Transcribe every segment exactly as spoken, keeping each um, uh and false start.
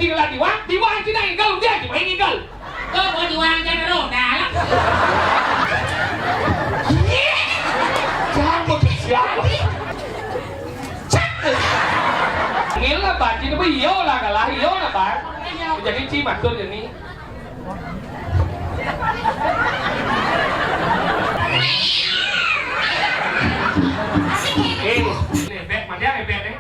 Tinggal diwang, diwang cina inggal, dia cuma inggal. Kok mau diwang cina roda lah. Jangan siapa? Ngil lah, Pak. Cina apa? Iyo lah, kalah. Iyo lah, Pak. Jadi, ci matur ini. Eh, ini bebek, mana yang bebek, eh?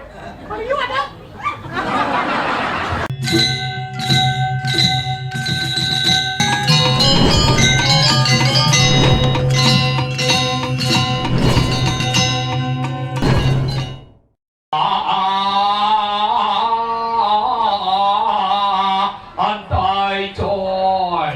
Antai coy.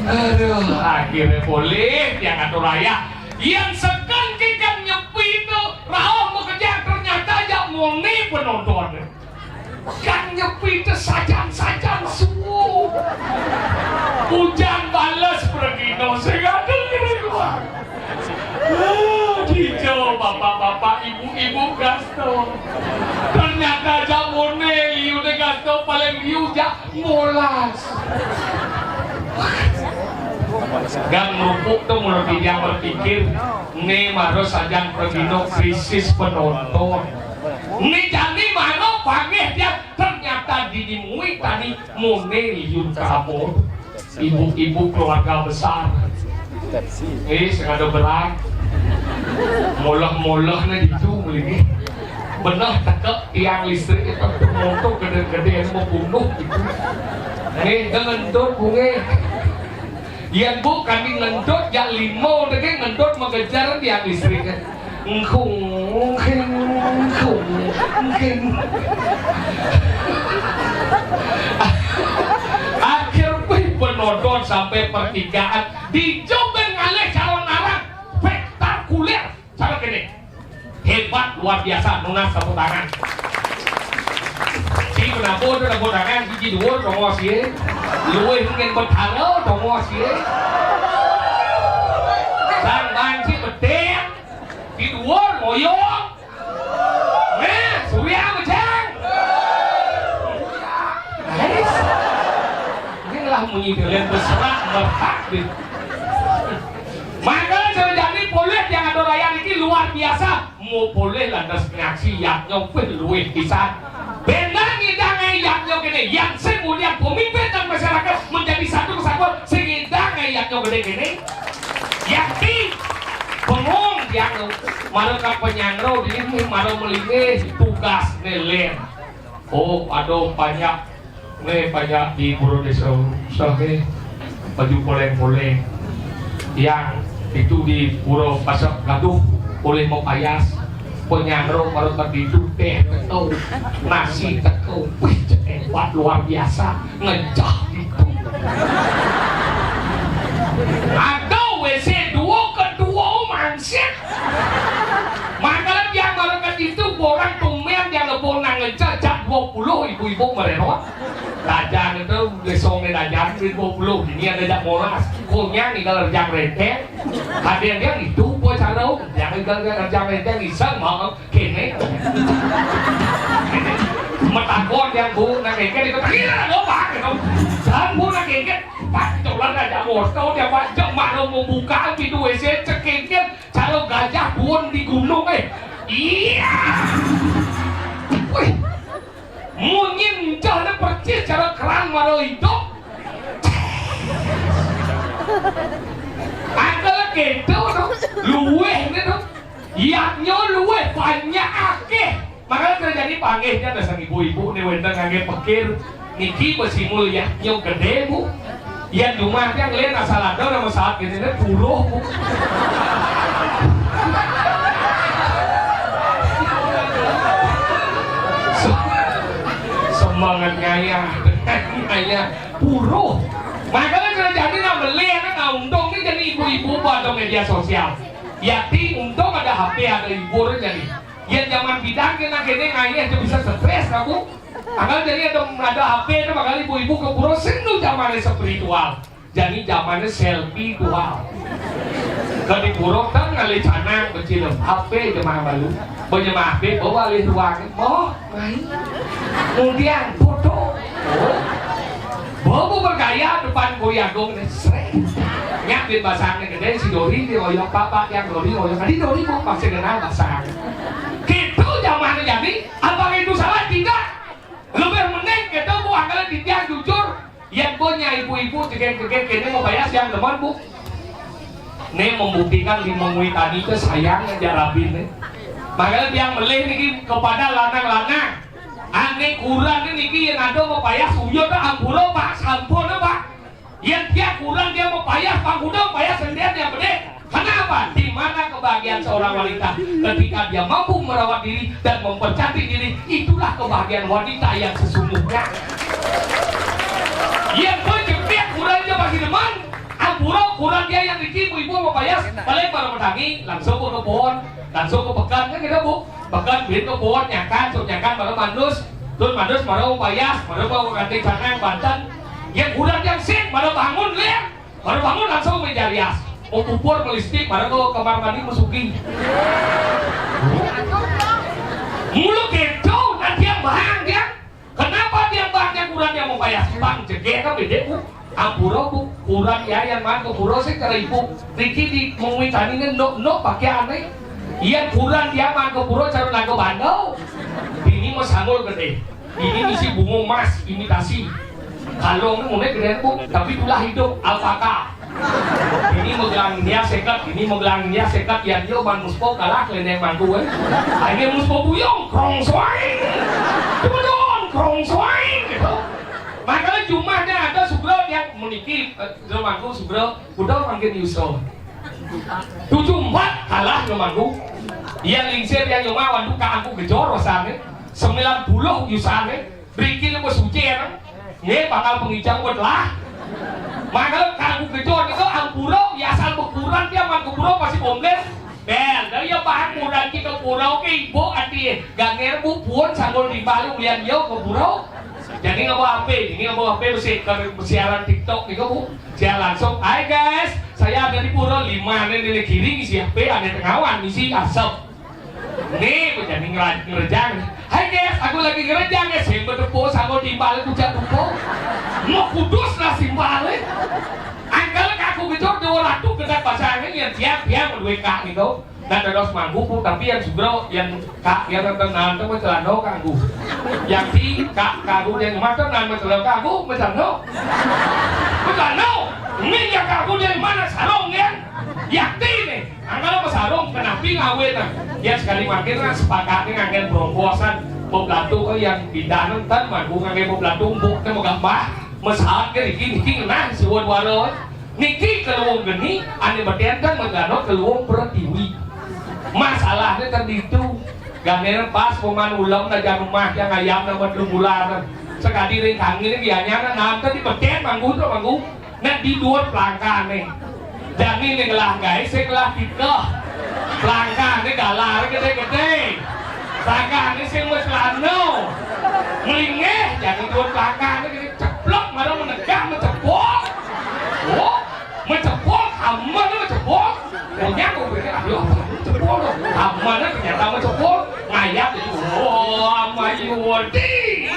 Aduh, akhirnya boleh yang ngatur raya. Yang sekan kikan nyepi itu, rauh mengejar, ternyata jak murni penonton. Kan nyepi itu sajan-sajan suhu. Ujan balas pergino, segala kira. Ah, hijau, bapak-bapak, ibu-ibu, gasto. Ternyata jak murni, liu deh gasto, paling liu jak molas. Gan ngerupuk tu mula dia berpikir, ni baru sajan pergino krisis penonton. Ni jani mano panggih dia, ternyata dini muih tadi mone liun kamu. Ibu-ibu keluarga besar. Eh, sing ada berat. Molah-molah ni ditu muli ni. Beneh tekek tiang listrik itu, untuk gedé-gedé mau bunuh gitu. Nggih, ngendut, Bu, nggih. Yén Bu kami ngendut, jak lima dégé ngendut mengejar tiang listrik. Engkung, engking, engkung, engking. Akhir wih penonton sampai pertigaan. Dijobeng ngalih calon arang. Spektakuler. Cara kéné. Hébat, luar biasa, nunas tepuk tangan. Ci kenapa ada tepuk tangan, ci duur tongos yé. Luwih mungkin betara tongos yé. Sang bang ci betik, ci duur ngoyong. Nah, surya mejang. Ais. Ini lah munyi kalian berserak, berhak deh. Maka sejati polih yang ada raya ini luar biasa. Mau polih lantas ngaksi yadnya wih luwih pisan. Bendang ngidang yadnya kéné, yang sing mulia pemimpin dan masyarakat menjadi satu kesatuan, sing ngidang yadnya gedé kéné. Yakti bengong tiang, mara ka penyangro di ini, mara melingih tugas nelen. Oh, aduh, banyak. Nih, banyak di Pura Désa. Usah nih, baju poleng-poleng. Yang itu di Pura Pasek Gaduh, oleh mau payas. Penyangro mara ka itu téh teko, nasi teko. Wih, hebat luar biasa. Ngejah itu. Ada W C dua kedua mangsit. Maka tiang mara ka itu, orang tumben tiang lebur nang ngejah jam dua puluh ibu-ibu mererot. Dajan itu, besongnya dajan, duit dua puluh, ini ada jak molas. Kunyang tinggal rejang renteng. Hadir dia itu, bocah rau. Yang tinggal rejang renteng, iseng, mau, kéné. Metakon yang Bu, nang kéné, itu, kira, lo, Pak, gitu. Dan Bu, nang kéné, Pak, coba aja, bos, tahu dia, Pak, jam mana mau buka pintu W C, cekiknya, cara gajah buun di gunung, eh. Iya. Wih. Munyin cahné percis cara keran mara idup. Angkel kéto to, luwih né to. Yadnya luwih banyak akéh. Makanya terjadi panggihnya dasar ibu-ibu né wénten nganggé pekir. Niki besimul yadnya gedé, Bu. Yén jumah tiang lén asal ada nama saat gini, ini buruh, Bu. Se-, semangat ngayah, ngayah, buruh. Makanya kerajaan ini nambah lén, nah, untung ini jadi ibu-ibu pada media sosial. Yakti untung ada H P, ada hiburan jadi. Yén zaman bidang kena kene ngayah itu bisa stres, Bu. Anggal jadi ada, ada H P itu, makanya ibu-ibu ke pura sing nu zamannya spiritual. Jadi zamannya selfie dual. Ke di pura kan ngalih canang kecil, H P jemaah balu. Berjemaah H P bawa alih ruang. Oh, main. Kemudian foto. Oh. Bawa bergaya depan Boy Agung nih. Srek. Nyak di basangnya gedé si Dori di oyok bapak yang Dori oyok. Tadi Dori mau pasti kenal basang. Gitu zamannya jadi. Apa itu salah? Tidak. Lebih mending kita, Bu, anggalan titiang jujur. Yén punya ibu-ibu jegég-jegég kéné mau bayar siang demen, Bu. Né membuktikan di Mengwi Tani itu sayang aja rabin né. Makanya tiang melih niki kepada lanang-lanang. Ané kuran niki yén ada mau bayar suyut ampura, Pak, sampun, Pak. Yén dia kurang, dia mau payah, pangudang payah sendirian yang gede. Kenapa? Di mana kebahagiaan seorang wanita ketika dia mampu merawat diri dan mempercantik diri? Itulah kebahagiaan wanita yang sesungguhnya. Yén pun jepit kurang dia pasti demen. Ampura kurang dia yang niki ibu-ibu mau payah, paling para petangi langsung ke kebon, langsung ke pekan, kan gitu, Bu. Bahkan bin ke buat nyakan, sok nyakan mara mandus. Terus mandus mara payas, mara mau ganti canang banten. Yang kurang yang sing, mara bangun lihat. Mara bangun langsung meja rias. Mau pupur, melistik, mara ke kamar mandi, mesuki. Mulu gitu, nanti yang bahang dia. Kenapa dia banyak kurang yang mau payas? Bang jegé kan beda, Bu. Ampura, Bu. Kurang ya yang man ke pura sih kara ibu. Niki di Mengwi Tani né nok-nok pakai ané. Iya kurang dia man ke pura cara naga bandau. Ini mau sanggul gede. Ini isi bunga emas imitasi. Kalau ini mulai gede, Bu, tapi tulah hidup alpaka. Ini megang dia seket, ini megang dia seket, ya dia ban muspo kalah lendeng mangku, eh. Akhirnya muspo buyung, krong suai. Kemudian krong suai, gitu. Makanya jumahnya ada sugro yang meniki, eh, mangku sugro, udah makin nyusul. Tujuh empat kalah ke mangku. Yang lingsir yang nyuma, waduh, ka aku gejor rasanya. Sembilan puluh yusane. Mriki wis ucir. Nggih, bakal pengijang wit lah. Mangkal kanggo gejot niku ampura, ya asal beburan dia man kebura pasti komplit. Bel, dari ya bahan mudan kita kebura, oke, ibu ati. Ganger bu pun sanggul timbal ulian yo kebura. Jadi nggak bawa H P, ini nggak bawa H P, mesti, mesti siaran TikTok niku, Bu. Siaran langsung. "Hai guys, saya ada di pura lima nih, di kiri ngisi H P, ada tengawan ngisi asap." Nih, jadi ngera-, ngerejang. "Hai guys, aku lagi ngerejang, guys." Sing bedepo sama timbal bujak dupo. Mau kudus lah timbal, eh. Angkal aku gejot dewa ratu kedap pasangan yang tiap-tiap menduwe kak gitu. Dan terus mangku, Bu, tapi yang sugro, yang kak, yang nonton nanti mau celano kanggu. Yang di kak, kanggu yang mata nan mau celano kanggu, mau celano. Mau celano. Ini yang kanggu dari mana sarung, ya? Yakti nih. Angkal apa sarung, kenapi ngawe, nah. Ya, sekali makin lah, sepakatnya nganggen brongkosan. Bok latu ke yang bidan, ntar mangku nganggen bok latu, bok, teh mau gambah. Mesaat ke diki, diki, nah, siwon waro. Niki keluwung geni, ane beten kan menggano keluwung pertiwi. Masalahnya kan ditu. Ganene pas peman ulem najan rumah yang ayam nama telung bulan. Sekadi ring tangi ini bianya, nah, nanti di beten mangku tuh mangku. Nek di dhuwur plangkane. Jani ning ngelah gae sing ngelah tikeh. Plangkane galar gede-gede. Plangkane sing wis lano. Mlingeh jani dhuwur plangkane gede ceplok marang menegak mecepok. Oh, mecepok, aman mecepok. Punya kok pikir, aduh, apa mecepok loh. Aman ternyata mecepok. Ngayap jadi, oh, ama Yuwadi.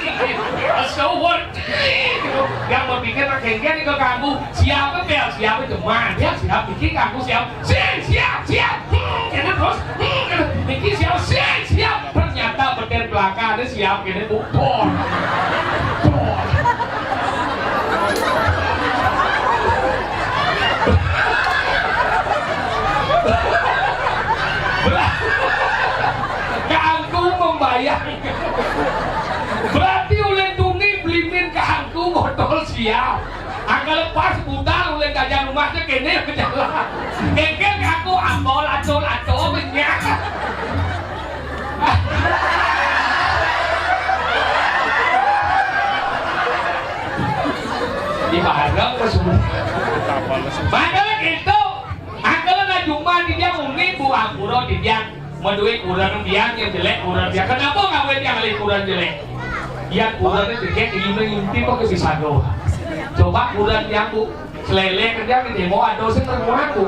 Asawadi. Yang berpikir nak genggen itu kanggo siapa, Bel? Siapa, Jeman? Ya, siap, bikin kanggo siap. Sing, siap, siap. Hmm, kene terus. Hmm, kene. Niki siap, sing, siap. Ternyata beten belakangnya siap, kene bubor. Bor. Kanggo membayang. Berarti ulih tuni blimin kanggo botol siap. Angkal pas budal ulih jajan rumahnya kene ke jalan. Geger kanggo ambol acol-acol menyak. Di mana kesulitan? Makanya gitu. Angkal na jumah di dia uni bu ampura di dia. Madué kurenan biang yang jelek, kurenan biang. Kenapa ngawé tiang alih kurenan jelek? Ya kurenan jelek, ini ngintip kok bisa do. Coba kurenan yang bu, selele kerja ke demo ada sing termuat bu.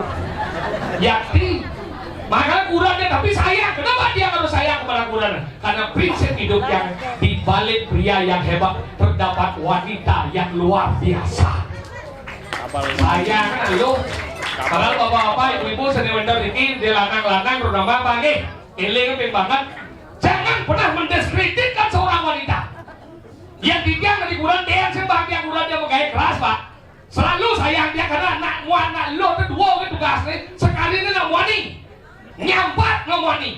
Yakti. Maka kurenan, tapi sayang. Kenapa dia harus sayang kepada kurenan? Karena prinsip hidup yang di balik pria yang hebat terdapat wanita yang luar biasa. Sayang, ayo. Padahal bapak-bapak, ibu-ibu, seni wénten niki, di lanang-lanang, terutama apa nggih? Eling ping banget. Jangan pernah mendiskreditkan seorang wanita. Yang didiang di kurenan, dia yang sembah, dia kurenan, dia megai keras, Pak. Selalu sayang dia karena anak mua, anak lo itu dua itu tugasnya. Sekali ini nak muani. Nyambat nak muani.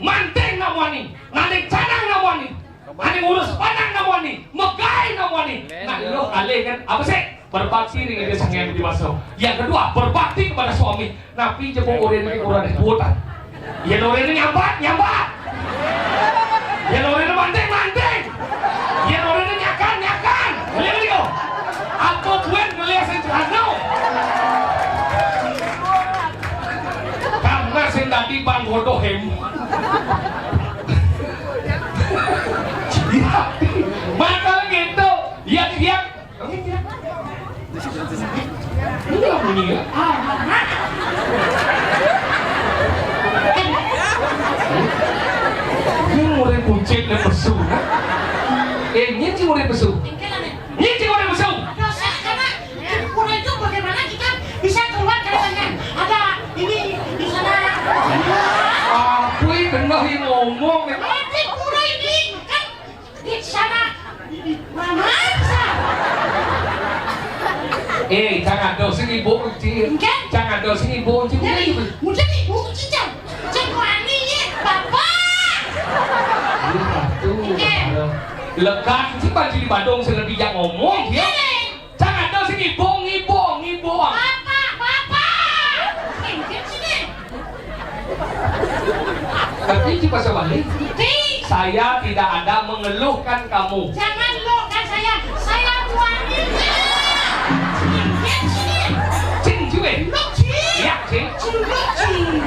Manting nak muani, naning canang nak muani, aning ngurus panang nak muani, megai nak muani. Nah, lo alih kan apa sih? Berbakti ning Ida Sang Hyang Widhi Wasa. Yang kedua, berbakti kepada suami. Napi jebuk orang ini kurang dibuatan. Ya orang ini nyambat, nyambat. Ya orang ini manting, manting. Ya orang ini nyakan, nyakan. Boleh beli kok? Apa buat ngeliat sing celana? Karena sing tadi bang bodoh hem. Iya. Maka gitu. Ya, dia. Iya, bunyi ya. Ah. Ini mulai kucing dan pesu. Eh, ini sih mulai pesu. Ini sih mulai pesu. Dosa, karena pura itu bagaimana kita bisa keluar dari tangan? Ada ini di sana. Apa yang benar yang ngomong? Berarti pura ini kan di sana. Di mana? Eh, jangan dosa ibu kecil. Enggak. Jangan Ada sing ibu cing. Jadi, mungkin ibu cicang. Cing wani ye, Bapak. Iya, tuh. Iya. Lekan sih baju di Badung sing dijak ngomong, ya. Iya. Cang ada sing ibu, ibu, ibu. Bapak, Bapak. Mungkin sini. Tapi Cik Pasawali, saya tidak ada mengeluhkan kamu. Jangan luhkan saya. Saya tuannya. Cing, cing, cing. Cing, cing, eh. Lu, cing. Iya, cing. Cing, lu, cing.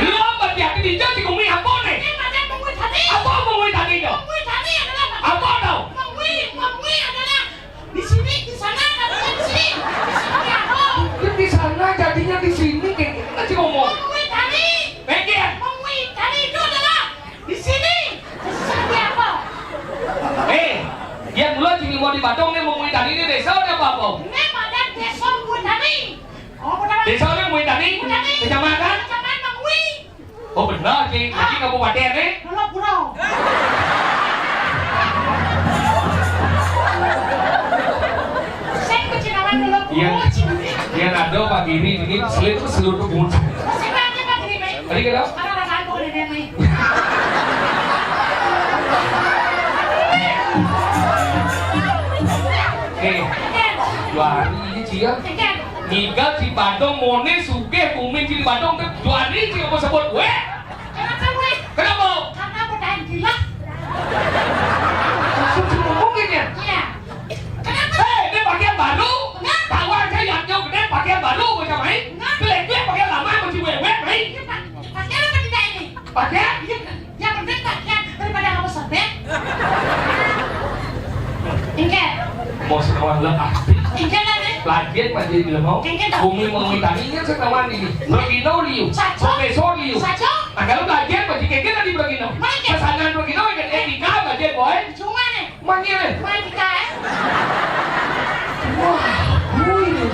Lu apa dia? Ini jauh si Umi apa nih? Ini macam Umi tadi. Apa Umi tadi, dong? Umi tadi adalah apa, dong? Umi, Umi adalah di sini, di sana, katanya di sini. Di sini apa? Mungkin di sana, jadinya di sini, kayak gitu kan sih ngomong. Mengwi tadi. Minggir. Mengwi tadi itu adalah di sini. Di sini apa? Eh, yang dulu sing mau di Badung nih, Mengwi tadi ini desa ada apa, apa? Ini pada desa Mengwi tadi. Oh, benar. Desa ini Mengwi tadi? Mengwi tadi. Kecamatan? Kecamatan Mengwi. Oh, bener, Cing. Jadi kabupaten, eh? Lolo Puro. Saya kecinawan Lolo Puro, iya. Cing. Iya, ada Pak Giri, ini selit tuh seluruh kebun. Masih banyak Pak Giri, Pak. Tadi kenapa? Karena ada satu di sini. Eh, dua hari ini, Cia. Ngigal Cibadong, mone sugih, bumi Cibadong, tuh juari Ci, apa sebut gue? Kenapa gue? Kenapa? Karena bertahan gila. Langsung ngomongin ya? Iya. Kenapa? Hei, ini pakaian baru? Enggak. Tahu aja yang jauh gede pakaian baru, gue samain. Enggak. Belanja pakaian lama, masih wewek, main. Iya, Pak. Pakaian apa tidak ini? Pakaian? Iya, Pak. Yang penting pakaian daripada kamu sobek. Inggih. Mau sekolah lah, ah. Inggih lah, Nek. Lagian Pak Jendela mau. Inggih, toh. Bumi mau minta ini sekolah ini. Bergino liu. Saja. Profesor liu. Saja. Nah, kalau lagian Pak Jendela tadi bergino. Mungkin. Pesanan bergino, ingat etika, Pak Jen, boy. Cuma nih. Mangga, eh? Mangga, eh? Wah, wih,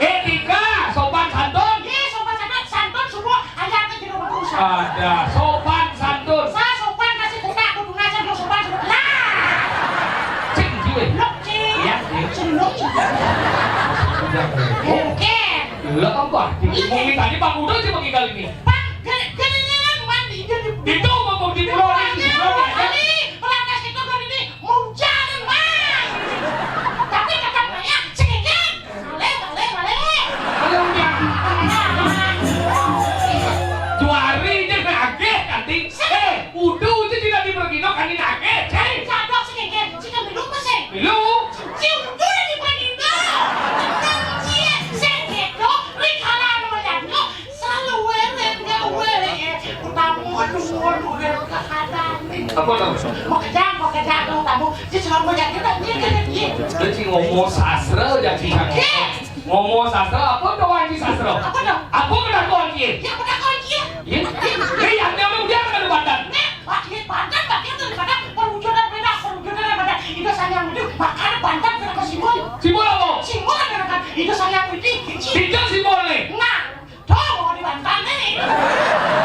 etika, sopan santun. Iya, sopan santun, santun semua. Ayatnya tidak berurusan. Ada sopan santun. Saya sopan kasih buka, kudu ngajar lo sopan santun. Lah. Cing, jiwe. Lok, cing. Iya, iya. Cing, lok, cing. Udah. Oke. Lah, apa? Iya. Ngomongin tadi Bang Udo sih bagi kali ini. Bang, gini, gini, gini, mandi, gini. Itu ngomong di pulau ini, di pulau ini. Tadi, pelantas itu kan ini. Hujan, Bang. Tapi kata saya, sedikit. Balik, balik, balik. Ayo, udah. Dua hari aja nagih, Kanti. Eh, udah, udah tidak dipergino, kan ini nagih, cai. Sadok sedikit. Jika minum, masih. Minum. Cium tuh yang dipergino. Sedikit tuh. Rikala anu melihatnya. Selalu wérék, nggak wérék, ya. Utamu, aduh, aduh, wérék, kakadang. Apa tuh? Mau kerja, mau kerja tuh, utamu. Dia selalu mau jadi, dia, dia, dia, dia. Dia sih ngomong sastra, jadi ngomong. Ngomong sastra, apa tuh, Haji, sastra? Apa tuh? Apa kena kunci? Ya, kena kunci, ya. Ya? Ini yang dia udah, udah kena Banten. Nih, Pak, ini Banten, Pak, dia tuh di Banten. Perwujudan beda, perwujudan beda. Itu saya yang itu, makanya Banten kena ke Simbol. Simbol apa? Simbol ada kan. Itu saya yang itu. Tidak Simbol nih. Nah, Tuh, mau di Banten nih.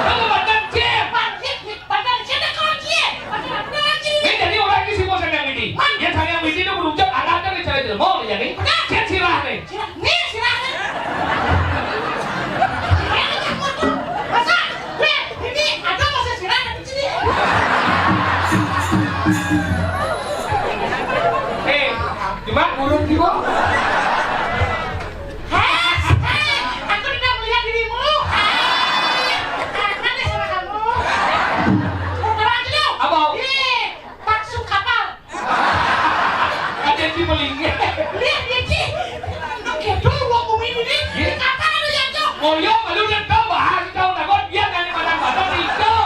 Kamu Banten, Cip. Banten, Banten, Cip, Banten, Cip. Banten, Banten, Cip. Ini jadi orang ini semua saya yang ini. Man. Ya, saya yang ini udah ucap, anak kan dicari jelma, ya, nih. Benar. Cip sirah, nih. Sirah, nih, sirah, nih. Sirah, nih, kamu tuh. Masa? Nih, ini ada masa sirah, nih, sini. Eh, cuma urut juga. Hei, hei, aku tidak melihat dirimu. Hei, kangen deh sama kamu. Mau terbang dulu. Apa? Ih, masuk kapal. Ada di melingkar. Lihat dia, Ci. Oke, tuh, gua ngomongin ini. Iya. Di kapal ada yang tuh. Oh, iya, lu udah tahu, bahas, tahu, takut dia nanya mana-mana itu.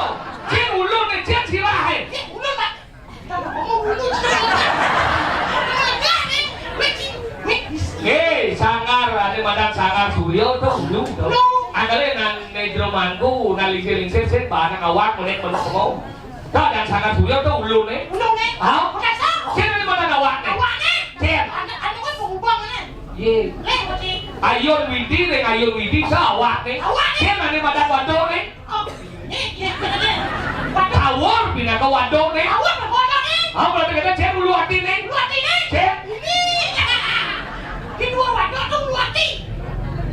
Cil, ulun nih, Cil, sirah, eh. Cil, ulun, Pak. Eh, sangar, ada madan sangar Suryo tuh, lu tuh. Lu. Angkale nang nejro mangku, nang lingsir-lingsir, sih, barang awak, menek, menek, mau. Tuh, dan sangar Suryo tuh, lu, nih. Lu, nih? Hah? Udah, sok. Sih, ada madan awak, nih. Awak, nih? Sih. Anu, anu, kan berubah, mana? Iya. Leh, mati. Ayun Widi, nih, Ayun Widi, sawak, nih. Awak, nih. Sih, ada madan waduk, nih. Oh, ini, ini, ini. Waduh. Tawur, pindah ke waduk, nih. Tawur, ke waduk, nih. Ah, berarti kata cek ulu hati, nih. Ulu hati, nih. Cek. Ini. Di dua waduk tuh, ulu hati.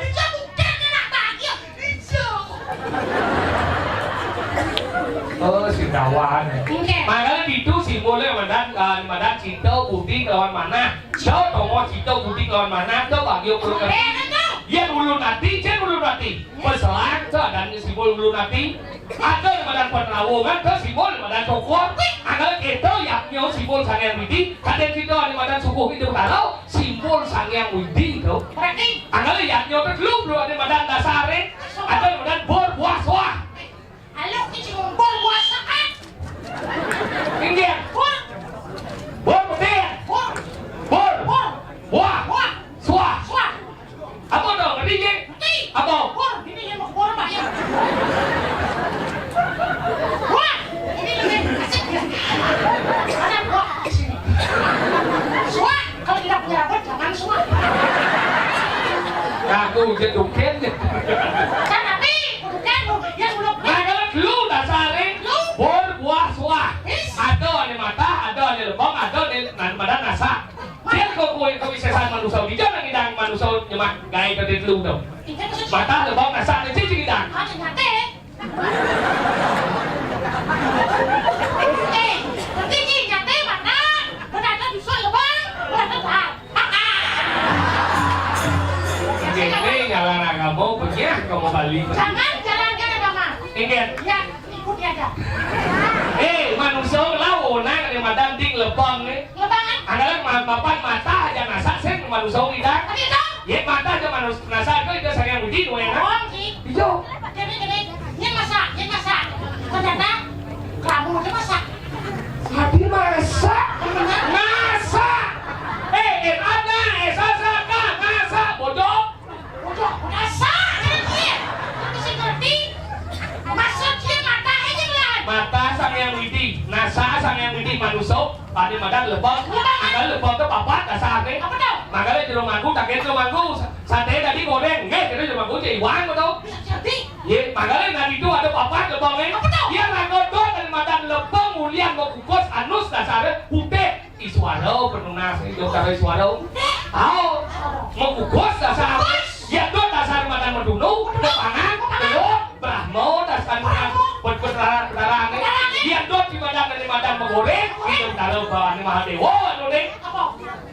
Ijo bukan anak bahagia. Ijo. Oh, Sindawan. Nggih. Mangkane ditu simbole madan, eh, madan cinta, budi kelawan manah. Cita, tama, cinta, budi kelawan manah, to bahagia pun. Eh, anu. Yen ulun ati, jen ulun ati. Peselang, to adan simbol ulun ati. Ada madan penrawungan, to simbol madan syukur. Angkal keto yadnya simbol Sang Hyang Widi. Kadang kita ada madan syukur itu tahu simbol Sang Hyang Widi to. Berarti angkal yadnya to dulu, belum ada madan dasare. Ada madan bor buah suah. Halo, iki ngumpul puasa kan? Inggih. Wah, Bor putih. Wah, Bor. Wah. Wah. Wah. Suah. Wah. Apa to? Ngerti, nggih? Ngerti. Apa? Wah, ini yang mau keluar, Pak, ya. Wah, ini lebih asik, ya. Ada wah di sini. Suah, kalau tidak punya rambut, jangan suah. Aku jedukin. Kan tapi, bukan, yang belum. Nah, kalau dulu dasare, lu. Bor buah suah. Is. Ada ane matah, ada ane lebong, ada ane nan-, madan nasak. Yen kok kowe kewisesan manusa, dija nang idang manusa nyemak gawe tadi telu to. Iya, maksud. Matah, lebong, nasak, ane cici idang. Ah, nyate. Eh, ngerti, Ci? Nyate matah, berada di suat lebong, berada bar. Ini jalan agama, begini kamu balik. Jangan jalankan agama. Inggih. Ya, ikuti aja. Eh, manusa lawan nang ane madan ding lebong, eh. Lebangan. Anggalan ma-, mapan matah aja nasak sing manusa ngidang. Tapi to? Ye matah aja manus-, nasak to itu Sang Hyang Widi duwe anak. Bohong, Ci. Iya. Gini, gini. Yen masak, yen masak. Ternyata kamu aja masak. Adi masak? Masak. Eh, eh, ada, eh, sasaka, masak, bodoh. Udah, udah sah, kan, Ci? Tapi sing ngerti. Maksud Ci matah aja, kan? Matah Sang Hyang Widi, nasak Sang Hyang Widi, manusa, pada madan lebong. Lebong. Angkal lebong to papat dasare. Apa to? Makanya jero mangku, tak kira jero mangku. Sa-, sate tadi goreng, nggih, kira jero mangku, cek iwang, betul? Bisa jadi. Ye, makanya tadi itu ada papat lebong, eh. Apa to? Ye, raga to, dari madan lebong, ulian, mau kukus, anus, dasare, putih. Iswara penunas, itu karo Iswara. Tau. Mengkukus dasar. Ya, dot dasar madan medunu, depangan, ayo, Brahma, dasar penunas, bet-, betara-, betarane. Ya, dot di madan dari madan megoreng, itu karo bawane Mahadewa, anu ne.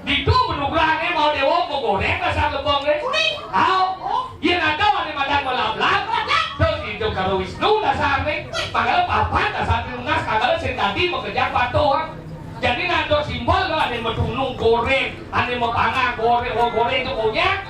Ditu menugrahane Mahadewa megoreng dasar lebonge. Tau. Ya, ada dari madan melablak. Terus itu karo Wisnu dasarne. Padahal papat dasar penunas, kagak sing tadi mekerja patuh. Jadi, nado simbol lo, ane medunung goreng, ane mepangan goreng, oh, goreng itu kunyah.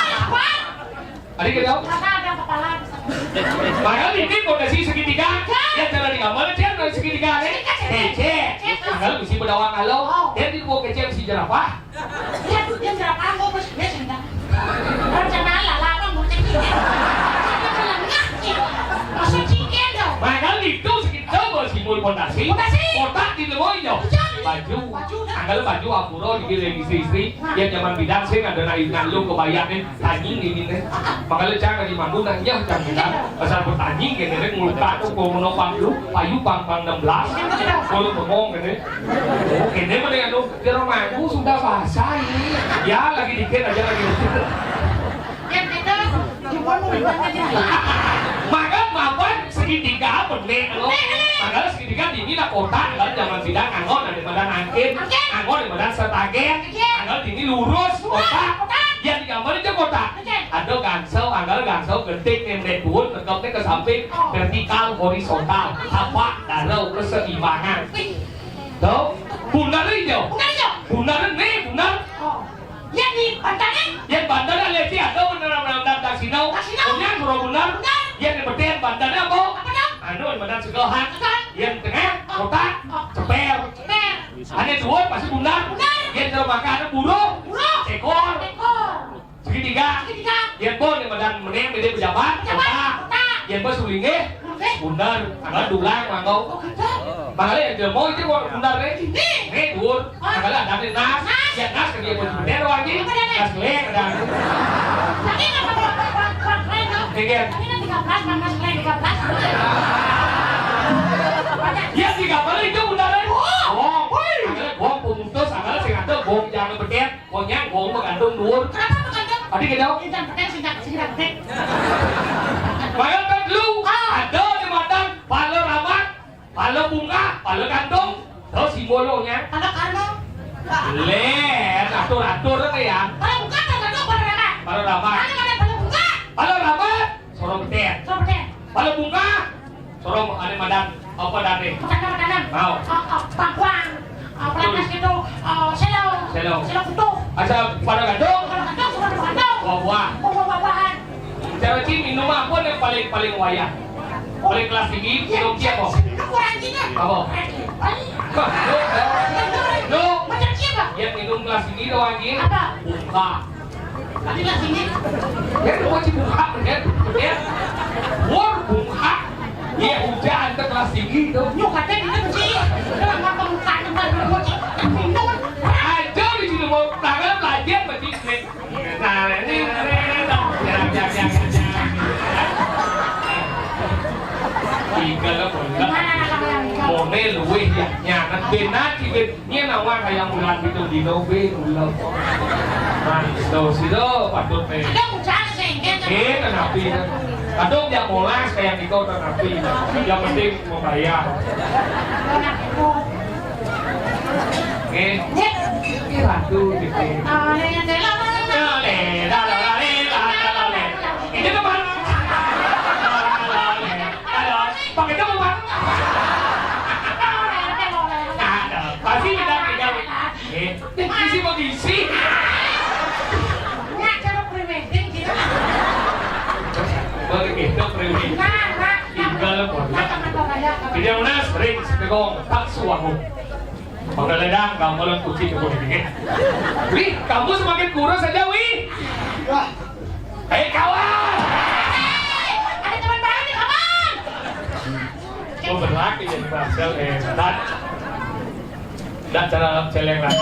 Adik kita. Karena ada kepala di sana. Makanya ini pondasi segitiga. Ya, cara di kamar aja dari segitiga nih. Segitiga, segitiga. Kecil. Kecil. Anggal bisi bedawang halo. Oh. Dan di buah kecil si jerapah. Dia, dia jerapah, gua bos, dia sendal. Rencana lala apa mau cek dia? Dia bilang, "Ngah, ya." Maksud ciken dong. Makanya itu segitu bos, simbol pondasi. Pondasi. Kotak di lemoy dong. Baju. Baju dah. Anggal baju ampura di istri-istri. Nah. Yang zaman bidan sih ada naik ngalung kebayangnya. Tanying ini nih. Makanya jangan di manggung nanya jangan kita. Asal bertanying gini nih, mulut tak tuh, kalau menopang lu, payu pang pang enam belas. Kalau bengong gini. Oh, gini mana ya lu? Di rumahku sudah basah ini. Ya, lagi dikit aja lagi. Yang kita cuma mau gimana aja. Maka mapan segitiga benek lo. Makanya segitiga di ini lah kotak, kan zaman bidan anggon ada badan angkin, anggon ada badan setagen, anggon di ini lurus, kotak. Yang digambar itu kotak. Ada gangsel, anggal gangsel, gentik, nembek duun, tegapnya ke samping, vertikal, horizontal, tapak, darau, keseimbangan. Tuh, bundar ini, Jo. Bundar ini, Jo. Bundar ini, bundar. Oh. Yang di bandarnya? Yang bandarnya, lihat sih, ada bener-bener dasino. Dasino. Punya, bro, bundar. Bundar. Yang di beten bandarnya apa? Apa dong? Anu, yang badan segelohan. Segelohan. Yang tengah, oh, kotak, oh, ceper. Ceper. Ada dua, pasti bundar. Bundar. Yang termakan, buruh. Buruh. Ekor. Ekor. Segitiga. Segitiga. Yen pun yang badan meneng, dia pejabat. Pejabat. Kota. Kota. Yen pun sulinge. Oke. Bundar. Anggal dulang, mangkau. Oh, gitu. Makanya yang jelmo itu mau bundar nih. Nih. Nih, dur. Oh. Anggal ada nih, nas. Nas. Ya, nas, kan dia pun bundar lagi. Apa dia, nih? Nas gelek, ada. Tapi nggak apa-apa, apa, apa, apa, apa, apa. Mikir. Tapi kan tiga belas, panas gelek, tiga belas. Ya, tiga belas itu bundar nih. Oh. Oh. Wih. Anggal gong pemutus, anggal sing ada gong jangan bedet. Konyang, gong mengandung dur. Kenapa mengandung? Tadi kita. Intan petek, sejak sejak petek. Bayangkan dulu, ah, ada di matan pala ramat, pala bunga, pala gantung, terus simbolonya. Pala karma. Len, atur-atur apa ya? Pala bunga, pala gantung, pala ramat. Pala ramat. Pala ramat, pala bunga. Pala ramat. Sorong betet. Sorong betet. Pala bunga. Sorong ane madan apa dane? Madan, madan. Mau. Ah, ah, bangkuang. Ah, pelatnas gitu. Ah, selo. Selo. Selo kutu. Asa pala gantung. Pala gantung, pala gantung. Buah-buah. Buah-buahan. Cara Cing minum apa yang paling, paling wayah? Paling kelas tinggi, ya, minum apa? Minum orang Cina. Apa? Apa? Lu. Macam siapa? Yang minum kelas tinggi doang, Cing. Apa? Bunga. Tadi lah sini. Ya, lu wajib buka, ya. Ya. Wor buka. Ya, hujan ke kelas tinggi itu. Nyok kata ini mesti. Kenapa buka tempat berwajib? Minum. Aja di sini mau tangan belajar mesti. Nah, ini, ini, ini, ini. Ya, ya, ya, ya, ya. Tiga lah, bener. Gimana, Kak Yang? Mone luwih ya, nyanet benar, iki. Nyén awak kaya bulan pitung dino kuwi, ulo. Nah, itu sira patut, eh. Ada ujar sing, kan? Eh, kenapi, kan? Kadung jak molas kaya niku, kenapi. Yang penting membayar. Nggih. Nggih. Iki ratu, iki. Oh, nek ndelok. Lale, lale, lale, lale, lale. Ini teman. Lale, lale. Halo, pakai dong, Pak. Ada, pasti beda, beda. Eh, isi mau diisi. Nggak, cara pre-wedding gitu. Boleh gitu, pre-wedding. Nah, nah, nah, Kalau pun. Tidak lunas, ring, segong, tak suahu. Penggeledah, kamu lo kucing ke kucing. Wih, kamu semakin kurus saja, Wih. Hei, kawan. Ada teman baru nih, kawan. Oh, berlaki jadi Marcel, eh, dan Ndak cara celeng lagi.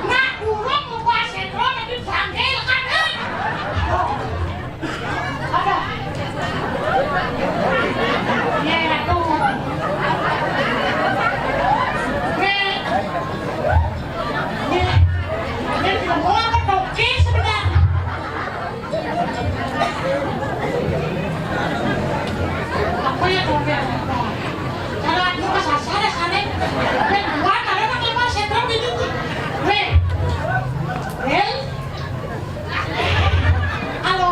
Nak durung ngupas sétron lagi bangké lekan, éh. Ada. Iya, Ratu. Nih. Nih. Nih, mau apa toke sebenarnya? Apa ya, toke? Kalau aku kesasar ya, sana. Nih, gua kalau pakai mau sétron ini. Nih. Nih. Halo.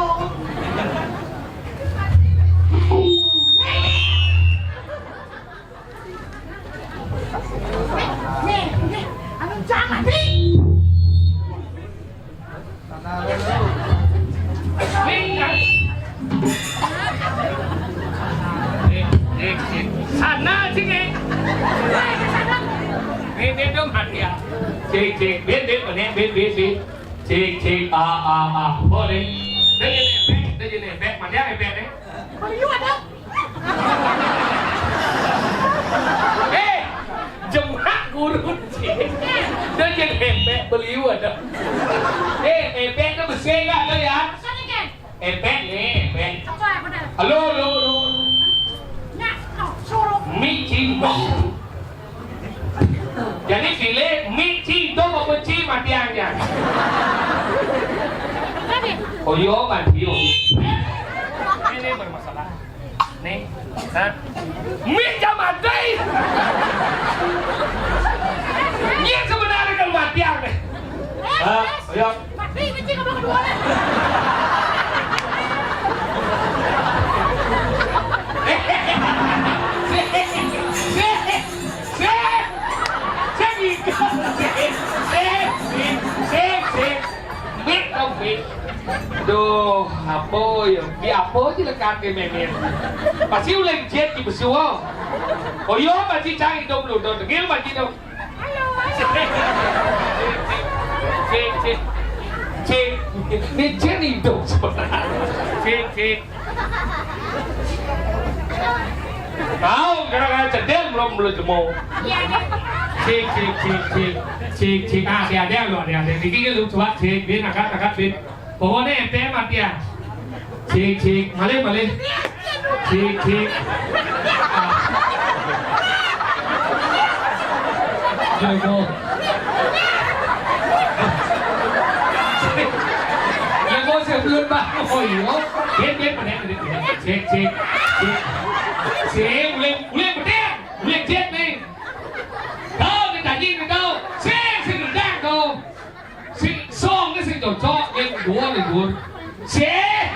Nih, nih, anu jangan, nih. Nih, nih. Nih, nih, nih. Sana, sini. Nih, nih, dong, hati ya. Cik, cik. Bin, bin, bin, bin, bin, bin. Cik, cik, ah, ah, ah. Boleh. Dah jadi efek, dah jadi efek. Mana efek, eh? Beliau ada. Eh, jemak guru, cik. Dah jadi efek, beliau ada. Eh, efek tu besar lah tu ya. Sana kan? Efek ni, efek. Apa, apa dah? Halo, halo, halo. Nak, oh, suruh. Mik cing. Jadi pilih mik cing tu apa cing matiang nya. Tadi. Oh, yo, mati, yo. Ini bermasalah. Nih, ha? Mik jam mati. Ini sebenarnya kan matiang ni. Ha? Oh, yo. Nih, kencing apa kedua? Sik, sik, sik, sik, sik, sik, sik, sik. Mik dong, Mik. Duh, apa ya? Di apa aja lekat ke memen? Pasti ulah jet di besua. Oh iya, pasti cang hidup lu dong. Dengil pasti dong. Cik, cik, cik, cik. Ini jen hidup sebenarnya. Cik, cik. Tahu gara-gara cedel belum belum jemur. Cik, cik, cik, cik. Cik, cik. Ah, ada, ada lu, ada, ada. Dikit lu coba cik, bin, angkat, angkat, bin. Pokoknya M T M mati ya. Cik, cik. Malih, malih. Cik, cik. Ah. Jago. Jago sebelum bang. Oh iya. Dia, dia, dia, dia. Cik, cik. Cik. Cik, ulih, ulih betul. Ulih cik nih. Tahu, dia tadi, dia tahu. Cik, cik, udah tahu. Sing song ni sing cocok, yang dua ni dur. Cik.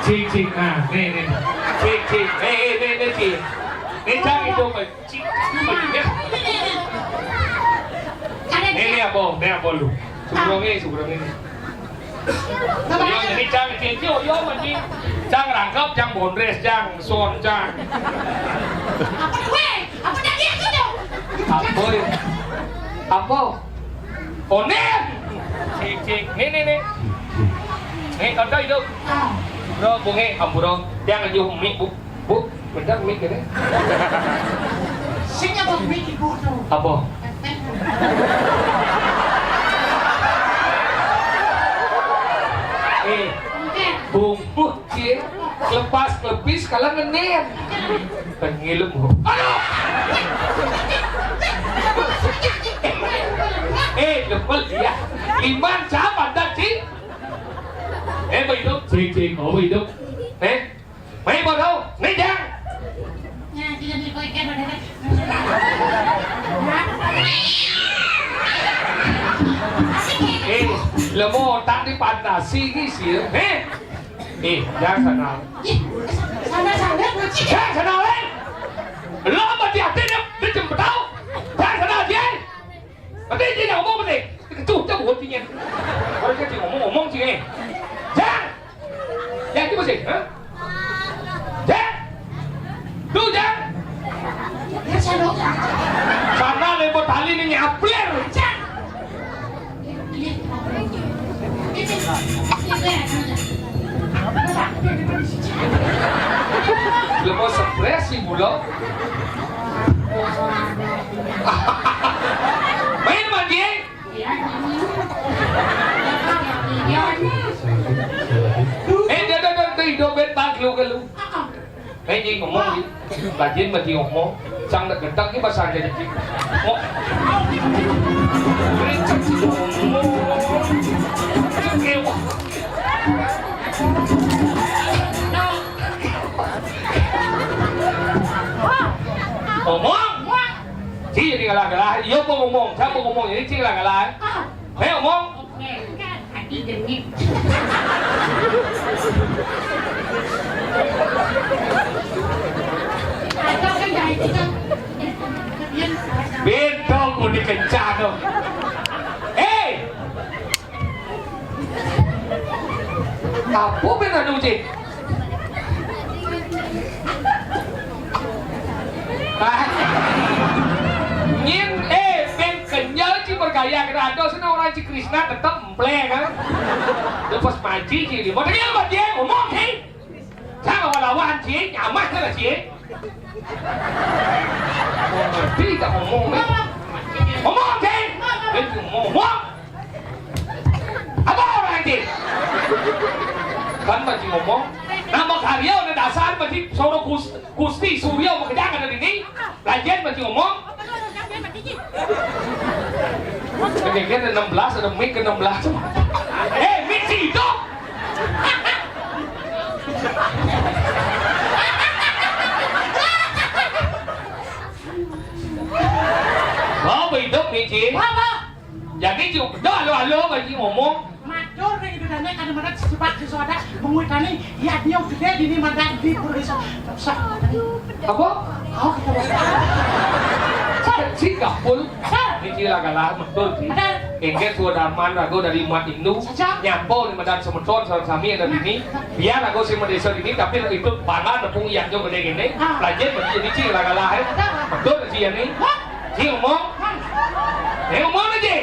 Cik, cik. Nah, ni, ni. Cik, cik. Eh, eh, ni, ni, cik. Ni cang hidup, eh. Cik, cik, cik. Ni, ni apa? Ni apa lu? Subrung ni, subrung ni. Yo, ni cang, cik, cik, yo, mesti. Cang rangkap, cang bondres, cang son, cang. Apa ni, weh? Apa dah dia tu? Apa ya? Apa? Onen. Cik, cik. Ni, ni, ni. Ni, tonton hidup. Bro, bunge, ampura. Tiang aja mik, bu. Bu, bener mik ini. Sing apa mik ibu tu? Apa? Eh, bungkus, cik. Lepas, lepis, kalau ngenen. Tengil, bu. Aduh! Eh, lepel dia. Iman siapa tadi? Eh, begitu. Cik, cik, oh, begitu. Eh, mai bodoh, ni jang. Eh, lemo tak dipatasi ni sih. Eh, eh, jang sana. Sana, sana, sana. Jang sana, eh. Lo mati hati dia, dia jemput tau. Jang sana, jang. Berhenti, dia ngomong berhenti. Ketuh, dia buat tinggi. Kalau dia ngomong, ngomong sih, eh. Jang. Jang, itu masih, ha? Jang. Tuh, Jang. Sana, lebo tali ni nyaplir. Jang. Lebo stres si bulo. Main mandi. Eh, dah, dah, dah, dah, hidup bet bang, lu ke lu. Eh, ni ngomong ni. Bajin mesti ngomong. Sang nak gentak ni pasal jadi. Oh. Ngomong. Cik jadi galah-galah. Iya pun ngomong. Siapa ngomong? Jadi cik galah-galah. Ayo ngomong. Hati dengit. Atau kan dari kita. Bentong pun dikencang tu. Hei! Apa ben anu, Cik? Ah. Nyin, eh, ben kenyal, Cik, bergaya kerado sana orang Cik Krishna tetap emple kan. Lepas maji, Cik, di model dia ngomong, Cik. Jangan lawan-lawan, Cik, nyamah sana, Cik. Ngerti tak ngomong ni? Ngomong, Cik. Eh, ngomong. Apa orang, Cik? Kan masih ngomong. Nama karya ada dasar masih soro Gus-, Gusti Surya bekerja ada di sini. Lajen masih ngomong. Kayaknya ada enam belas, ada mic ke enam belas. Eh, mic sih hidup. Apa hidup ni, Cik? Apa? Jadi, Ci, dah, halo-halo, bagi ngomong. Matur ring Ida Dané, kadang madat sesebak sesuatu, menguitani, ya, dia gedé dini madat di Pura Iso. Sah. Apa? Oh, gitu. Sah. Ci Kapul. Sah. Niki lah galah, betul, Ci. Betul. Inggih, Swadarman Rago dari Umat Hindu. Saja. Nyapa ni madat semeton, sareng sami ada dini. Biar aku sing madésa dini, tapi itu bangga nepung yang jauh gedé gini. Ah. Pelajin, berarti ini Ci lah galah, eh. Betul. Betul, Ci, ya, ni? Wah. Ci ngomong. Eh, ngomong aja.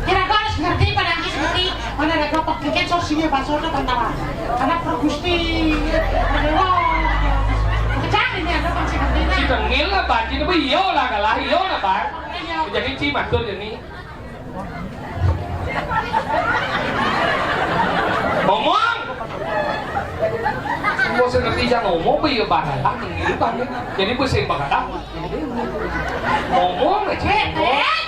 Kira-kira harus ngerti pada Angki seperti mana ada kelompok dikit, so sini bahasa udah tentara. Karena pergusti, aduh, kejam ini ada bangsa ngerti. Si tengil lah, Pak. Ini iya lah, kalah, iya lah, Pak. Iya. Jadi, Ci matur ini. Ngomong. Engko sing ngerti jan ngomong apa ya, Bang? Bang, ini, Bang. Jadi, gue sing bakal tahu. Ngomong aja. Eh, eh.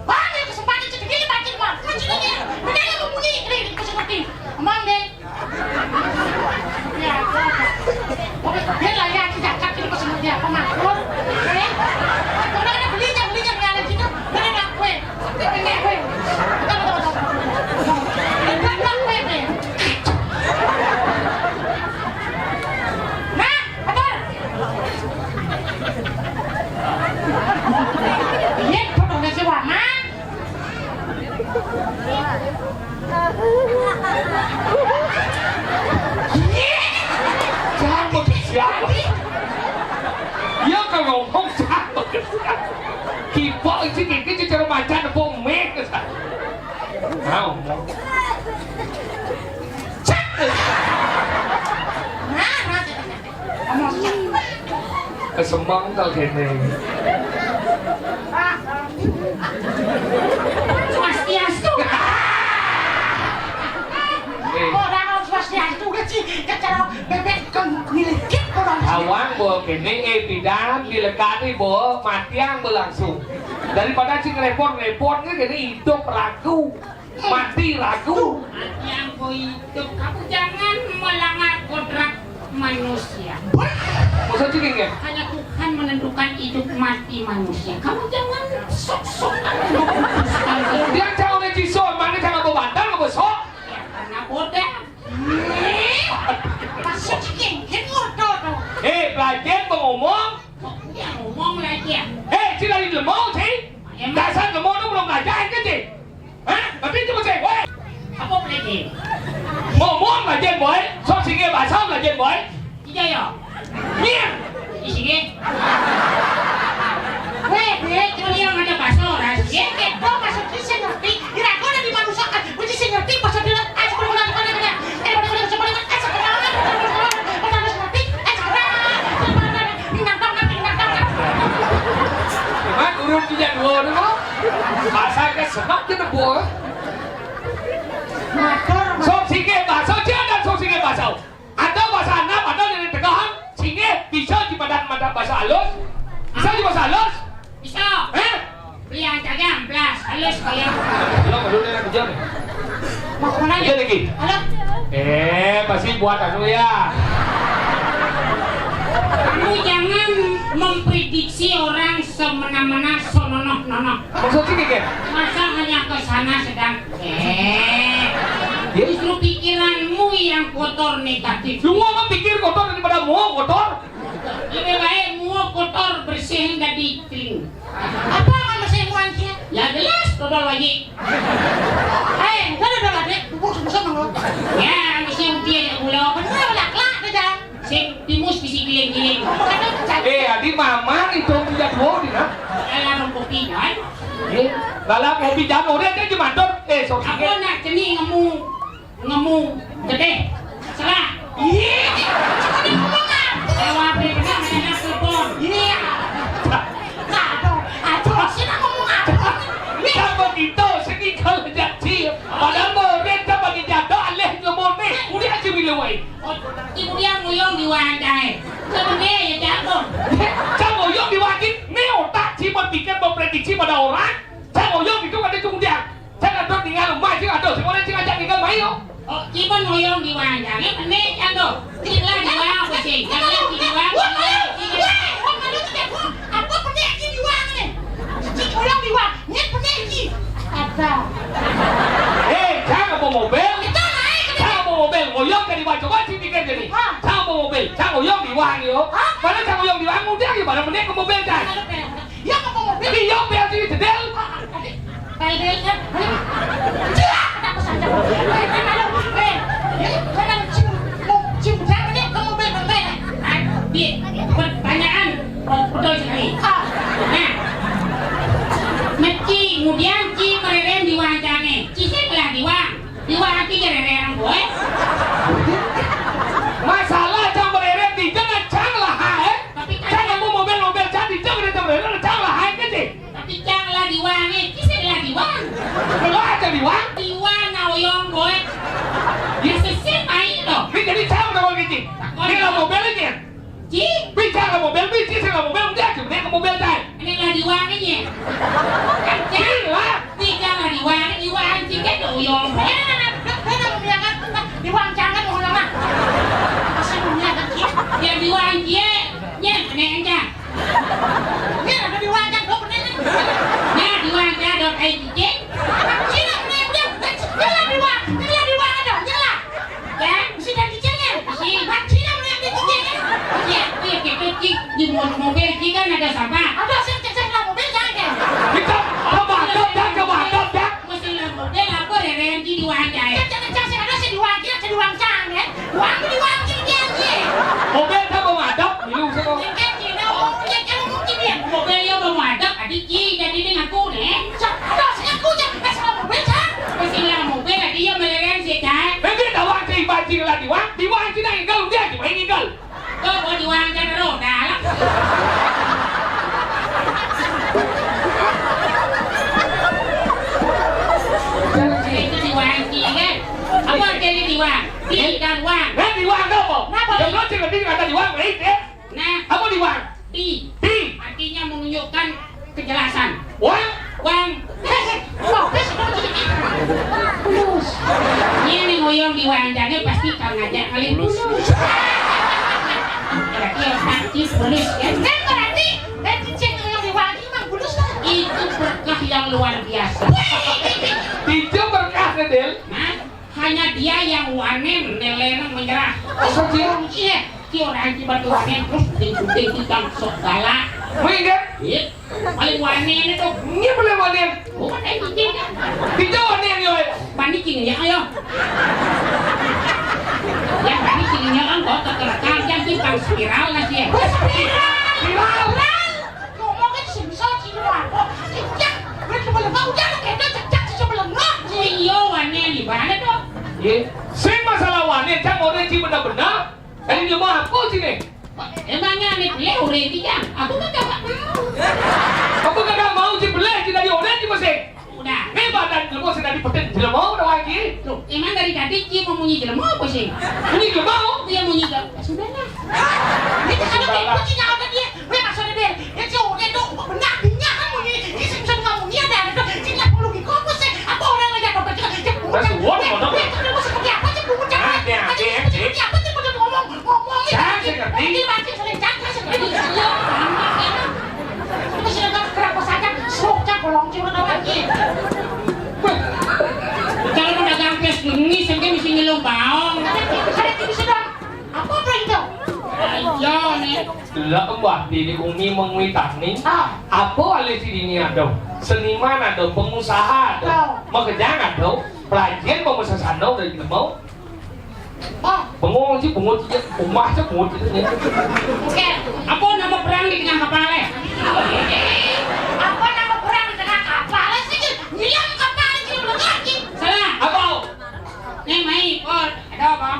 Bang, yang kesempatan sedikit, Bang, Bang. Kan sini, bener ya, ngomong ini, ini, ini, ini. Ngomong deh. Ya, ya, ya. Oke, dia lah ya, aku zakat ini pas dia apa, Mak? Eh, orang ada beli, jangan beli, jangan ngalah gitu. Bener nggak gue? Bener gue. Betul, betul, betul. Bener nggak gue, gue? Nah, betul. Iya, betul, nggak sih, Wak? Nah. Siapa? Siapa? Iya, kalau ngomong siapa? Kipak iki, iki cara macan apa mik? Nah, ngomong. Cek. Nah, nah, cek. Kesemang kal kene. Swastiastu. Eh. Ora swastiastu, keci, kecara bebek kang ngilikit orang. Awang, Bo, kene, eh, bidan, dilekani, Bo, matiang, Bo, langsung. Daripada sing repot-repot, kene hidup ragu. Mati ragu. Yang hidup, kamu jangan melanggar kodrat manusia. Maksud sih, nggih? Hanya Tuhan menentukan hidup mati manusia. Kamu jangan sok-sokan memutuskan hidup. Dia jauh dari Jisun, mana sama bawa bantal, nggak besok? Ya, karena bodoh. Maksud sih, nggih, bodoh tuh. Eh, belajar ngomong. Kok dia ngomong lagi ya? Eh, sila di lemong, sih. Dasar lemong tuh belum belajar, kan, sih? Hah? Tapi itu mesti, woi. Apa pelajin? Ngomong pelajin, boy. Sok singge basa pelajin, boy. Iya, ya. Iya. Di sini. Weh, dek, cuma dia nggak ada basa, ras. Ya, kepo, maksud dia sih ngerti. Kira aku ada di manusia, kan? Mesti sih ngerti, basa dia, ah, seperti mana, mana, mana. Eh, mana, mana, mana, mana, eh, sekarang, mana, mana, mana, mana, harus ngerti, eh, sekarang, mana, mana, mana, mana, mana, mana. Emang urut tidak dua, mana? Basa ke semak ke nebo. Sok singge basa, jangan sok singge basa. Ada basa anak, ada dari tegahan, singge bisa di padan-padan basa halus. Bisa di basa halus? Bisa. Eh? Beli aja amplas, halus kaya. Belum, belum, dia kerja nih. Mau kemana? Kerja lagi. Halo? Eh, pasti buat anu ya. Kamu jangan memprediksi orang semena-mena, sononoh-nonoh. Maksudnya gini, Ken? Masa hanya ke sana sedang, eh. Ya. Justru pikiranmu yang kotor, negatif. Lu mau pikir kotor daripada mau kotor? Lebih baik mau kotor, bersihin jadi clean. Apa kan bersihin muan dia? Ya jelas, kotor lagi. Eh, enggak ada lagi. Bubur sama-sama lo. Ya, mesti dia yang ulo. Bener, lak-lak, dia jalan. Sing timus bisi giling-giling. Eh, adi mamang itu tidak dua, di, nah. Alarm kopi, kan? Eh, lalap kopi jangan, udah, dia cuma, eh, sorry. Apa nak keni ngemu, ngemu, gedé, serah. Iya, cuma dia ngomong apa? Jawab dia, benar, ada telepon. Iya. Aduh, aduh, sih nak ngomong apa? Kan begitu, sini kalau jadi. Padahal murid kan bagi jadok, alih ngomong ni. Udah aja bila, wai. Oh, ibu dia nguyong di wadah, eh. Sebenarnya ya jago. Cang Oyong di wadah, ni otak cuma pikir memprediksi pada orang. Cang Oyong itu kan dia cung dia. Cang ada tinggal rumah, cing ada. Semua orang cing ajak tinggal main, yo. Oh, cuma nguyong di wadah, eh, benar jago. Tinggal di wadah, apa sih? Tinggal di wadah, tinggal di wadah. Apa penek ci diwang ne? Ci ngoyong diwang. Nyet penek ci. Ada. Eh, cang apa mobil? Itu lah, eh, cang apa mobil? Ngoyong ka diwang, coba ci pikir jadi. Hah? Cang apa mobil? Cang ngoyong diwang yo. Hah? Mana cang ngoyong diwang, udah gimana penek ke mobil, cang? Ada penek. Ya, apa mobil? Tapi yo, biar sini jedel. Ah, tadi. Pel del, ya. Cilak, kata aku saja. Eh, eh, ayo, eh, eh, eh, cium, cium, jangan, eh, kamu bel, bel, bel. Ah, di, pertanyaan, oh, betul sekali. Ah. Nah, meci, kemudian ci mereren diwang cangé. Ci sing lah diwang. Diwang ci mereren, boy. Masalah cang mereren di jangan cang lah, eh. Tapi kan cang kamu mobil, mobil cang di jangan, cang mereren, cang lah, eh, kecil. Tapi cang lah diwangé, ci sing lah diwang. Lah aja diwang. Diwang na oyong, boy. Ya sesé main to. Ini jadi cang udah mau gigi. Ini lah mobil ini. Ci. Bi cang lah mobil, bi ci sing lah mobil, udah aja, ini ke mobil cang. Ini lah diwang ini. Kan cang. Ini lah. Bi cang lah diwang, diwang ci kan oyong. Eh, eh, eh, eh, eh, eh, diwang cang kan, oyong lah. Pasti punya kan, ci. Ya diwang ci. Ya, ini aja. Nya, ada diwang cang, dok, bener. Nya, diwang cang, dok, ai cicing. Cina, bener, bener. Nyala diwang, nyala diwang, ada, nyala. Ya, bisa dari cicing, ya? Bisa. Cina, bener, bener, cicing, ya? Iya, iya, gitu, cing. Di mo-, mobil, cing, kan ada sampah. Ada, saya cek, saya mobil, jangan, ya. Kita, coba, coba, coba, coba. Mesti lah mobil, apa, reren, cing, diwang cang, ya? Cek, cek, cek, saya ada, saya diwang, cing, saya diwang cang, ya. Wang, diwang, cing, cing, cing. Mobil, coba, madep, milu, coba. Cing, cing, cing, oh, ya, kalau mungkin, ya. Mobil, ya, mau madep, adik, cing, jadi, ini ngaku, nih. Cek, ada, saya ngaku, cek, eh, sama mobil, cek. Pasti lah mobil, adik, ya, mereren, sih, cek. Nanti ada wang, cing, bajing, lah, diwang, diwang, cing, nggak, udah, cing, main, nggak. Kok mau diwang cang roda lah? Itu diwang cing, kan? Apa artinya diwang? Di dan wang. Kan diwang apa? Kenapa? Yang lo cing, cing, kata diwang, eh, eh. Nah. Apa diwang? Di. Di. Artinya menunjukkan kejelasan. Wang. Wang. Ini ngoyong diwang cangé pasti kang ngajak kali bulus. Berarti otak ci bulus, ya. Kan berarti, dan cicing ngoyong diwang cang emang bulus, kan? Itu berkah yang luar biasa. Itu berkah, Del. Hah? Hanya dia yang wanen, nelena menyerah. Masa, Cing? Iya, ki orang ki batu wanen terus ikutin kita sok galak. Minggat? Iya. Paling wanen itu. Ini paling wanen. Bukan, eh, ini kan. Kita wanen, yo. Panik ini, ya, ayo. Ya, panik ini, ya, kan, kok terkerekam, yang simpang spiral, lah, sih. Spiral! Spiral! Ngomong kan sing iso, sing iso apa? Cicak, wis sebelengok, udah, lu kena cicak, sing sebelengok. Iya, wanen di mana, dong? Iya. Sing masalah wanen, cang orén ci bener-bener. Tadi dia mau apa sini? Emangnya ané beli orén ci, Jang? Aku kan kagak mau. Apa kagak mau ci beli, ci tadi orén ci masih? Udah. Ini badan jelema sing tadi peten jelema udah lagi. Loh, emang dari tadi ci mau munyi jelema apa sih? Munyi jelema? Iya, munyi jelema. Sudahlah. Ini kalau kayak kucing ada dia. Weh, maksudnya, Del, ya, si Oden tuh benar, dia kan munyi, dia sih bisa ngomong, dia ada, ada tuh, si nggak perlu dikompos, ya. Apa orang aja dompet juga, dia pungut, Mas, ya. Won, Weh, kodok. Weh, itu seperti apa sih pungut, ya? Nah, dia, Weh, dia, seperti dia. Apa sih pungut ngomong, ngomong, ya? Saya sih ngerti. Dia masih sering jaga, sih. Iya, sama, ya. Itu sih nggak kenapa saja, sok, cak, bolong, cuma tahu lagi. Weh, kalau mau dagang pes geni, sehingga mesti ngelong baong. Ada, ada, ada, bisa dong. Apa, apa itu? Ayo, nih. Delok embah dini umi mengwitani. Ah. Apa alih si dini ada? Seniman ada, pengusaha ada. Ah. Makejang ada. Pelajian pemusasana udah gitu mau. Ah. Bengong sih, bungut sih, umah sih, bungut itu nih. Oke. Apa nama perang di tengah kapal, eh? Apa nama perang di tengah kapal, eh, sih? Nyilang kapal, sih, lu ngerti? Salah. Apa? Nih, mai, Pol. Ada apa?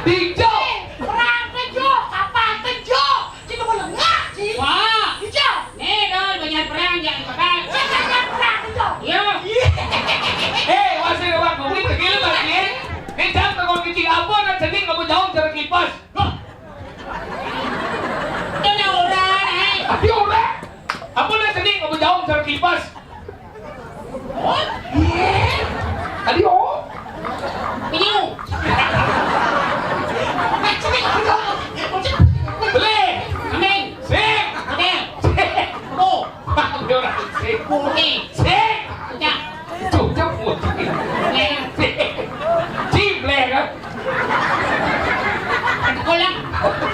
Tijo. Eh, perang tijo, kapal tijo. Sing mau lengah, sih. Wah. Tijo. Nih, Dol, banyak perang, jangan kebal. Saya banyak perang, tijo. Iya. Eh, masih ada waktu. Ini tegil, Mas, ya. Ini jam telepon kecil. Apa nak sedih, nggak mau jauh, cara kipas. Loh. Itu ada orang, eh. Tapi orang. Apa nak sedih, nggak mau jauh, cara kipas. Tadi, oh. Ini. Beli. Amin. Oke. Sik. Ucap. Cucuk, cucuk. Leng. Sik. Cim, leng, ah. Teko lah.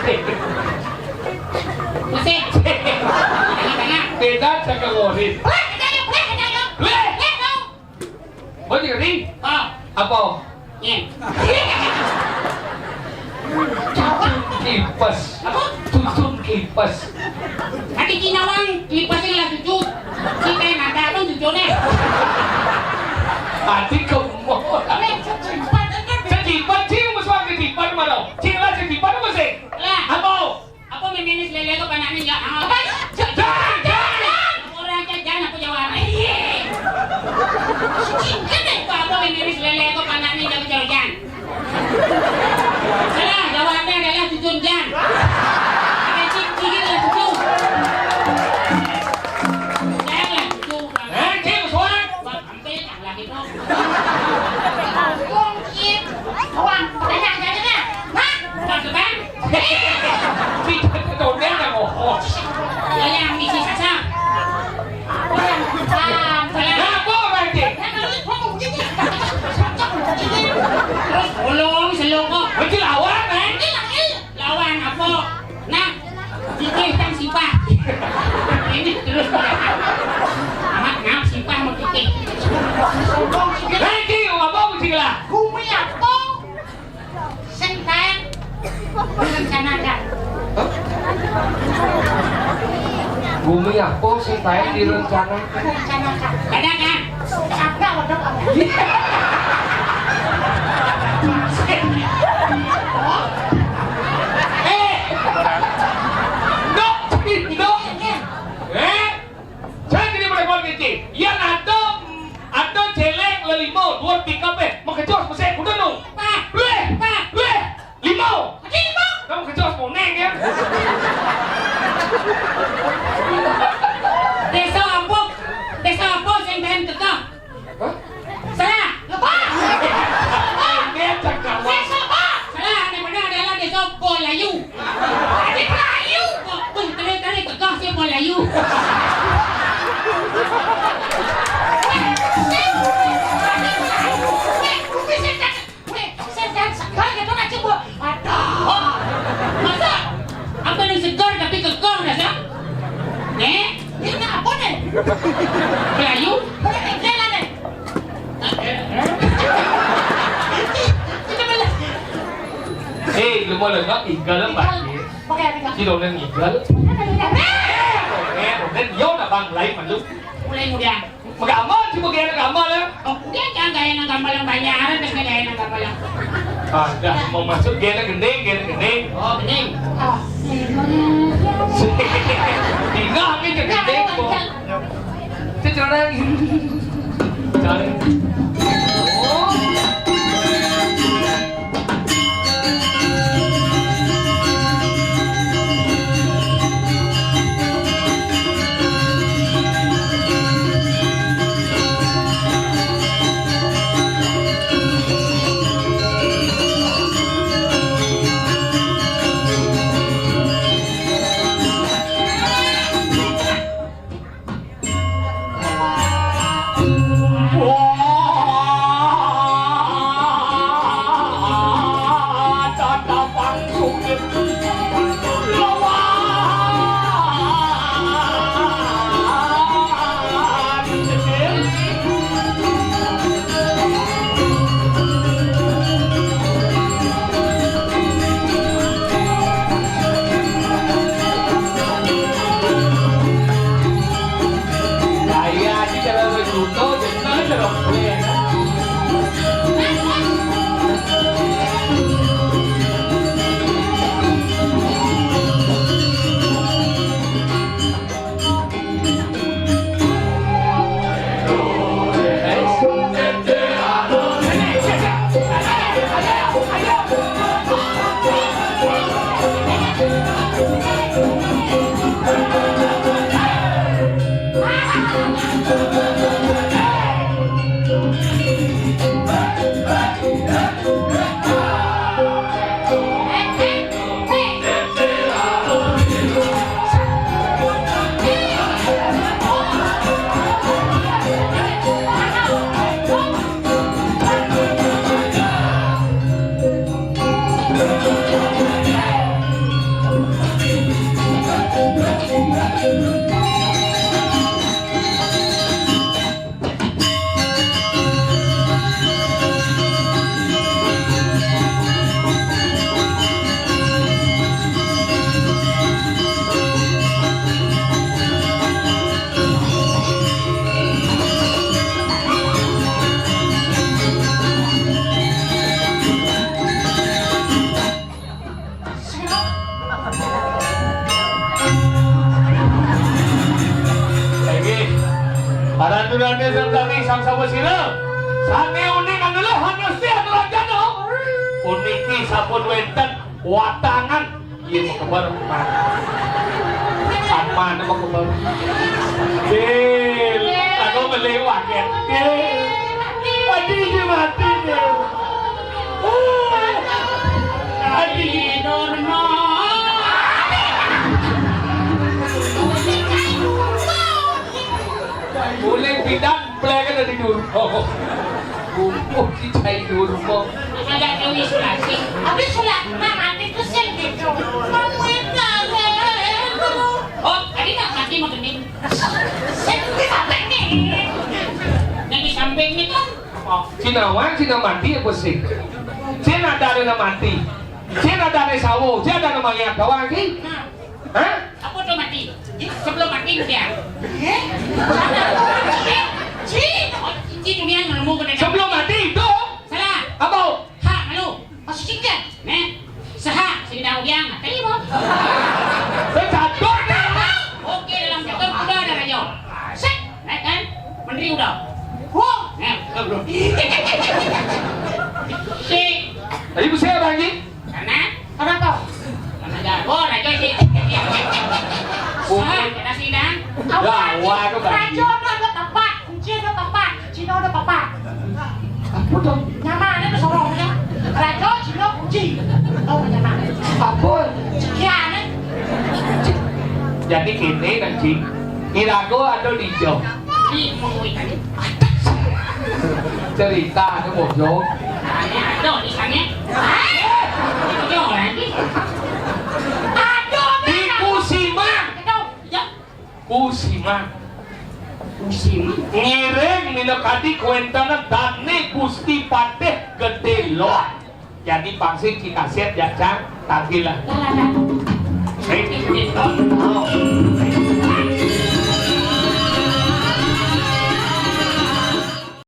Sik. Musik. Sik. Tengah-tengah. Beda kategori. Bleh, aja yuk, bleh, aja yuk. Bleh. Bleh, dong. Oh, jadi? Ah. Apa? Nih. Cucun klipes. Apa? Cucun klipes. Tadi Cina wang klipes ini lah cucu. Kita yang ada kan cucunya. Tadi kamu. Eh, cepat, cepat. Cepat, Cing, masuk ke cepat mana? Cing lah, cepat apa sih? Lah. Apa? Apa mimiris lele ko panakne ya? Apa? Jan, jan, jan. Ora jan, jan, aku jawab. Iya. Apa, apa mimiris lele ko panakne ya, aku jawab jan. Salah, jawabnya adalah cucun jan. Ada cik, cik adalah cucu. Jan lah cucu. Eh, cik, suara. Wah, hampir tak lagi, Bro. Wong, cik. Wong, tanya, tanya, tanya. Hah? Bukan, bukan. Tidak ada yang ngomong. Ya, yang misi sasa. Orang bukan, salah. Nah, apa orang cik? Nah, kalau itu ngomong begini. Cocok begini. Terus bolong, selongkok. Berarti lawan, eh? Ini lagi. Lawan apa? Nah, kita kan sipah. Ini terus. Amat ngap sipah mau kita. Lagi, apa mesti lah? Bumi apa? Sing taen direncanakan. Hah? Bumi apa sing taen direncanakan? Direncanakan. Ada kan? Ada, ada, ada. Eh, ndok, ndok. Eh, saya jadi pada kau kecil. Yang ada, ada celeng lelimo, dua tiga pe. Makejos mesek, udah dong. Pak, Weh, Pak. Weh. Limo. Lagi limo. Kamu kejos moneng ya. Desa apa? Desa apa sing taen kekeh? Hah? Salah. Lepas. Dia cakap. Desa apa? Salah, yang benar adalah Desa Bolayu. Adik Melayu. Kok, weh, tarik-tarik kekeh si Bolayu. Weh, weh, weh, weh, weh, weh, Weh, sing taen seger gitu, nak, Cuk, Bu. Aduh. Masa? Apa yang seger tapi kekeh rasa? Nih, ini apa nih? Melayu? Ini lah nih. Kita beli. Eh, lu mau lengkap, tinggal apa? Pakai apa? Si Donel ngigel. Eh, Donel, yo, nak bang, lain malu. Mulai muda. Magamal, cuma gaya nang gamal, eh. Oh, dia jangan gaya nang gamal yang banyak, terus gaya nang gamal yang. Ah, dah, mau masuk gaya nang gending, gaya nang gending. Oh, gending. Oh. Tinggal ni je gending, kok. Cek orang. Cari. Oh. Sampun wénten watangan. Iya, mau kebar. Sama, mau kebar. Dil, aku beli paket. Dil, adi, dia mati, Dil. Adi. Mulai pindah, mulai kan dari dulu. Bumbu cicai durmo. Ada Dewi Sulasi. Tapi Sulasi mah mati tuh sih gitu. Mama itu. Oh, tadi tak mati mau gini. Sampai nih. Yang di samping ini kan. Oh, Cina wan, Cina mati apa sih? Cina ada nama mati. Cina ada nama sawo, Cina ada nama yang doang sih. Hah? Apa tuh mati? Ji, sebelum mati dia. Eh? Salah. Eh, Ji, oh, Ji dunia nemu kena. Sebelum mati itu? Salah. Apa? Ha, malu. Masih sikit. Nih. Saha, sing dang udiang. Tadi mau. Saya jatuh nih. Oke, dalam jatuh udah ada raja. Set, naik kan? Menteri udah. Wow. Nah, belum. Si. Tadi bu saya lagi. Karena? Kenapa? Karena jago, raja sih. Saha, kita sidang. Ya, waduh, Bang. Raja udah ada tempat, kunci ada tempat, Cina ada tempat. Apa tuh? Nyaman itu sorongnya. Raja, Cina, kunci. Oh, nyaman. Apa? Sekian. Jadi gini, Nang Ji. Irago atau Dijo? Di, mau itu. Cerita anu bojo. Ada, ada di sana. Ada orang di. Aduh, di Kusima. Aduh, ya. Kusima. Kusima. Ngiring minakadi kuentanan dane Gusti Patih Gedé Lot. Jadi pangsit cikaset ya, Cang. Tangkil lah. Hei. Oh.